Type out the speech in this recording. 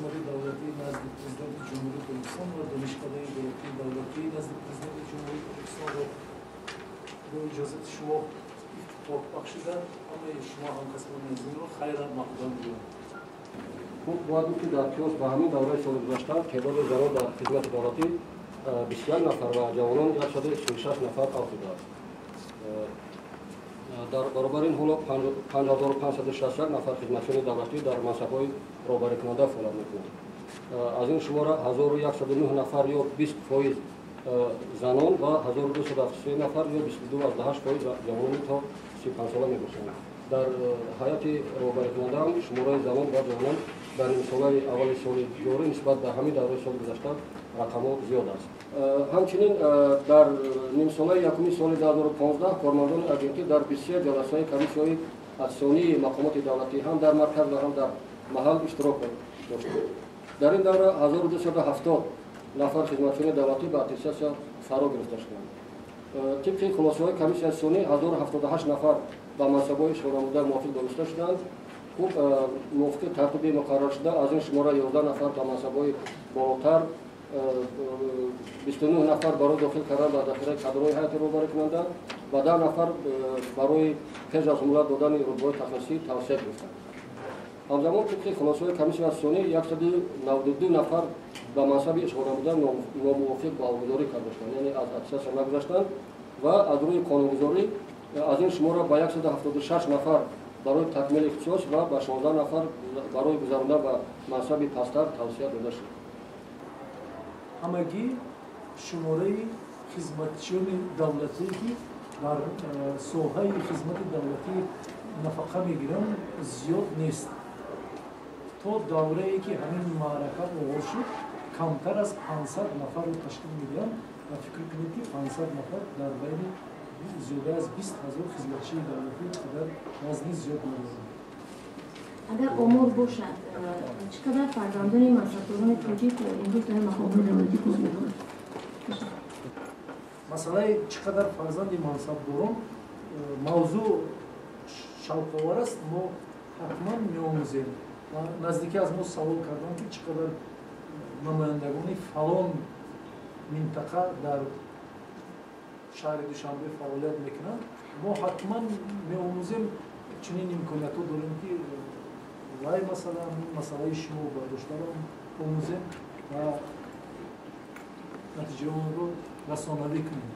Хизмати давлатии назди Президенти Ҷумҳурии Тоҷикистон ва Донишкадаи давлатии назди Президенти Ҷумҳурии Тоҷикистонро бо иҷозати шумо ифтитоҳ бахшида, ҳамаи шумо ҳамкасбони азизро хайра мақдам гӯям. Хуб, бояд гуфт, ки дар қиёс ба ҳамин давраи соли гузашта теъдоди занон дар хизмати давлатӣ 21 нафар ва ҷавонон 136 нафар афзудааст. Дар баробари ин ҳоло 5561 нафар хизматчиёни давлатӣ дар мансабҳои роҳбарикунанда фаъолият мекунанд. Аз ин шумора 1109 нафар ё 20% занон ва 1273 нафар ё 22,8% ҷавонони то 35 сола мебошанд. Дар ҳайати роҳбарикунандаам шумораи занон ва ҷавонон дар нимсолаи аввали соли ҷорӣ нисбат ба ҳамин давраи соли гузашта рақамҳо зиёд аст. Ҳамчунин дар нимсолаи якуми соли 2015 кормандони агентӣ дар 23 ҷаласаи комиссияҳои аттестатсионии мақомоти давлатӣ ҳам дар марказ ва ҳам дар маҳал иштирок доштанд. Дар ин давра 1270 нафар хизматчиёни давлатӣ ба аттестатсия фаро гирифта шуданд. Тибқи хулосаҳои комиссияи аттестатсионӣ 1078 нафар ба мансабҳои ишғолнамуда мувофиқ дониста шуданд. Хуб, мувофиқи тартиби муқарраршуда аз ин шумора 11 нафар ба мансабҳои болотар, 29 нафар барои дохил кардан ба захираи кадрҳои ҳайати роҳбарикунанда ва 10 нафар барои пеш аз муҳлат додани рутбаҳои тахассусӣ тавсия гирифтанд. Ҳамзамон тибқи хулосаҳои комиссияи аттестатсионӣ 192 нафар ба мансаби ишғолнамуда номувофиқ баҳогузорӣ карда шуданд, яъне аз аттестатсия нагузаштанд ва аз рӯи қонунгузорӣ аз ин шумора ба 176 нафар барои такмили ихтисос ва ба 16 нафар барои гузаронда ба мансаби пасттар тавсия дода шуд. Ҳамагӣ шумораи хизматчиёни давлатие, ки дар соҳаи хизмати давлатӣ нафақа мегиранд, зиёд нест. То даврае, ки ҳамин маърака оғоз шуд, камтар аз 500 нафарро ташкил медиҳанд ва фикр кунед, ки 500 нафар дар байни зиёда аз 20 000 хизматчии давлатӣ қадар вазни зиёд надоранд. Агар омор бошад, чӣ қадар фарзандони мансабдорони тоҷик имрӯз дар мақомоти давлатӣ кор мекунанд? Масъалаи чӣ қадар фарзанди мансабдорон мавзӯъ шавқовар аст. Мо ҳатман меомӯзем. Наздикӣ аз мо савол карданд, ки чӣ қадар намояндагони фалон минтақа дар шаҳри Душанбе фаъолият мекунанд. Мо ҳатман меомӯзем. Чунин имкониятҳо дорем, ки вай масъала, масъалаи шумо бардоштаро омӯзем ва натиҷаи онро расонавӣ кунем.